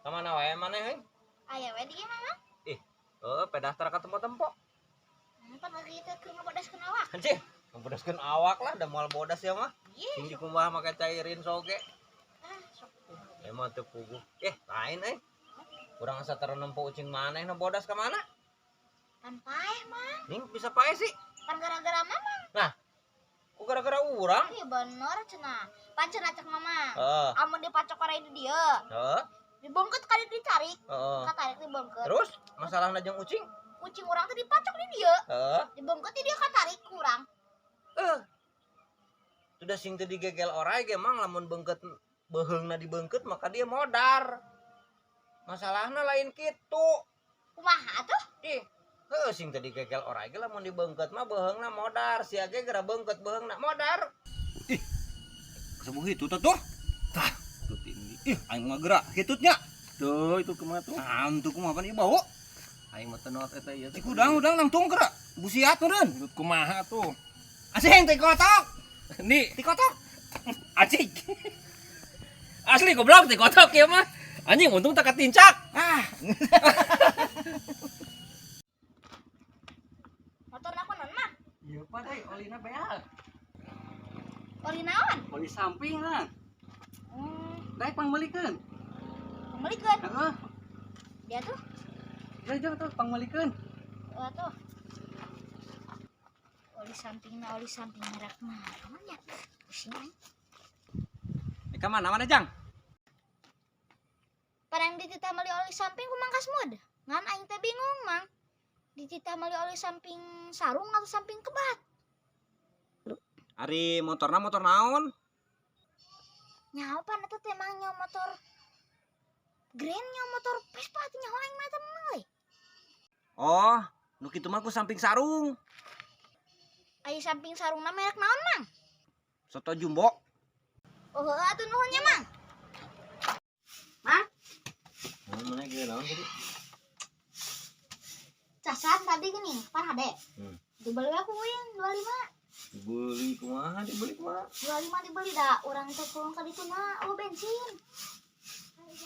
Kamana wae maneh euy? Aya we di imah mah. Ih, heuh pedah tara katempo-tempo. Pan lagi teh keur ngabodaskeun awak. Anjing, ngabodaskeun awak lah da moal bodas ya mah. Iya. Sing dikumbah make cairin soge. Ah, sok. Emang teu puguh. Eh, lain euy. Urang asa tara nempo ucing maneh nu bodas ka mana? Pan paeh mah. Ning bisa paeh sih. Pan gara-gara mama. Nah, ku gara-gara urang. Iya bener cenah. Pan cenah cek mama. Heeh. Amun dipacok orai di dieu. Heeh. Dibongket kali ditarik. Heeh. Katarik dibongket. Terus masalahna jeung ucing? Ucing urang teh dipacok di dieu. Heeh. Dibongket di dieu katarik ku urang. Eh. Sudah sing teu digegel orai ge mang lamun beungkeut beuheungna dibeungkeut maka dia modar. Masalahna lain kitu. Kumaha atuh? Ih, heuh sing teu digegel orai ge lamun dibeungkeut mah beuheungna modar, sia ge geura beungkeut beuheungna modar. Ih, sebuh itu tuh tuh. Tah, tuh tinggi. Ih, aing mah gerak hitutnya. Tuh, itu kumaha tuh? Nah, untuk kumaha pan ieu bau? Aing mah teu not eta ieu teh. Cik udang-udang nangtung gerak. Busiat meureun. Hitut kumaha tuh? Asing teh kotok. Nih, Ti kotok. Acik. Asli goblok ti kotok ieu mah. Anjing untung tak katincak. Ah, Motor aku non mah. Iya pak, deh, olina beak. Oli naon? Oli samping lah. Daek pangmeulikeun. Pangmeulikeun. Heeh. Dia tuh. Ya jauh tuh pangmeulikeun. Wah tuh. Oli sampingna oli samping merek mana ya? Pusing aing. Eh, ka mana mana Jang? Parang dititah meuli oli samping ku Mang Kasmud. Ngan aing teh bingung, Mang. Dititah meuli oli samping sarung atau samping kebat? Ari motorna motor naon? Nyaho pan eta teh mang nyaho motor Grand nyaho motor Vespa atuh nyaho aing mah eta mah euy. Oh, nu kitu mah ku samping sarung. Aya samping sarungna merek naon, Mang? Soto jumbo. Oh, heueuh atuh nuhun nya, Mang. Mang, Mana ge naon tadi? Casan tadi gini, pan hade. Dibeli aku wing 25. Dibeli kumaha dibeli kumaha? 25 dibeli dah, urang teh pulang ka ditu na, oh bensin.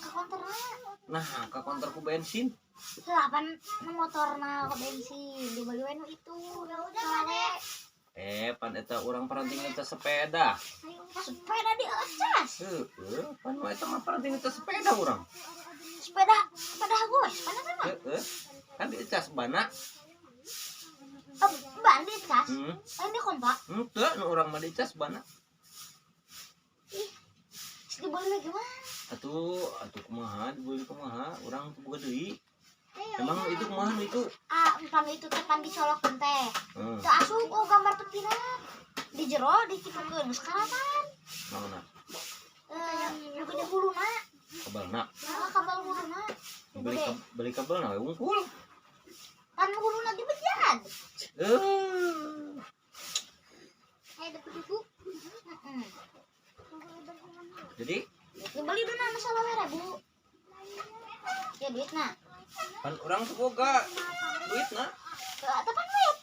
Ka konterna. Nah, ka konter ku bensin. Lah pan motorna ke bensin, dibeli we nu itu. Ya udah hade. Eh, pan eta urang paranting eta sepeda. Sepeda di ecas. Heeh, pan mah eta mah paranting eta sepeda urang. Sepeda, sepeda gue, pan eta mah. Heeh. Kan diecas bana. Eh, ban dicas. Lain di kompak. Henteu, nu urang mah dicas bana. Ih, dibeli lagi mah. Atuh, atuh kumaha dibeli kumaha, urang teu boga deui. Emang itu kumaha nu itu? Ah, pan itu teh pan dicolokeun teh. Teu asup oh gambar teu di jero dikitukeun geus karatan. Naonna? Eh, nu gede huluna. Kabelna. Nah, kabel huluna. Beli beli kabelna we wungkul. Pan huluna dibejan. Eh. Eh, dapet buku. Heeh. Jadi Dibeli dulu masalah we ribu. Ya duitna. Pan urang teu boga duitna. Teu atuh pan duit.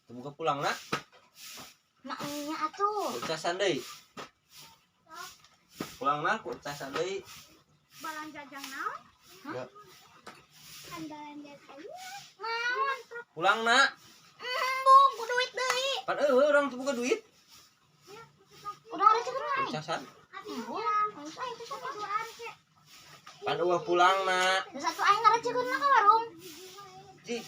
Teu boga pulangna. Maknya atuh. Ku casan deui. Pulangna ku casan deui. Balanja jang naon? Ya. Kan balanja naon? Pulangna. Embung ku duit deui. Pan eueuh urang teu boga duit. Urang recekeun Ku aing. casan. Embung, geus aing teh satu. Pan eueuh pulangna. Geus atuh aing ngarecekeun ka warung. Ji,